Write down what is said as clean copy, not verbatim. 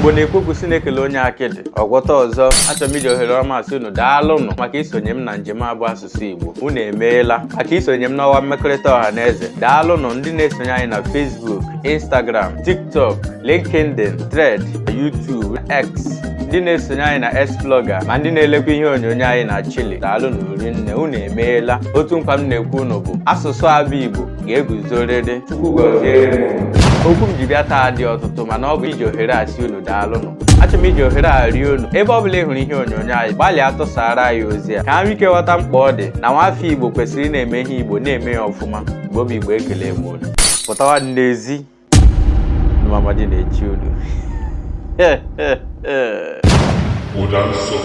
Igbo na-ekwu okwu sị na e kelee onye akịdị ọ gwọta ọzọ. Achọrọ m iji ohere ọma asị unu daalụnụ maka isonye m na njem a bụ asụsụ Igbo. Unu emeela maka isonye m n'ọwa mmekọrịta ọha na eze. Daalụnụ ndị na-esonye anyị na Facebook, Instagram, TikTok, LinkedIn, Thread, YouTube, X, ndị na-esonye anyị na X-Blogger, ma ndị na-elekwa ihe onyonyo anyị na Chile. Daalụnụ rinne, unu emeela. Otu nkwa m na-ekwe unu bụ asụsụ a bụ Igbo ga-eguzorịrị. Chukwu gọziere m unu. Okwu m ji bịa taa dị ọtụtụ, mana ọ bụ iji ohere a sị unu daalụnụ. Achọrọ m iji ohere a rịọ unu, ebe ọ bụla ị hụrụ ihe onyonyo anyị, gbalịa tụsara anyị ozi a ka ha nwee ike ghọta mkpa ọ dị na nwafọ Igbo kwesịrị ị na-eme ihe Igbo, na-eme ya ọfụma. Igbo bụ Igbo, ekele m unu. Pụtawa n'ezi, Amadi na-echi unu. Ụda nsọ.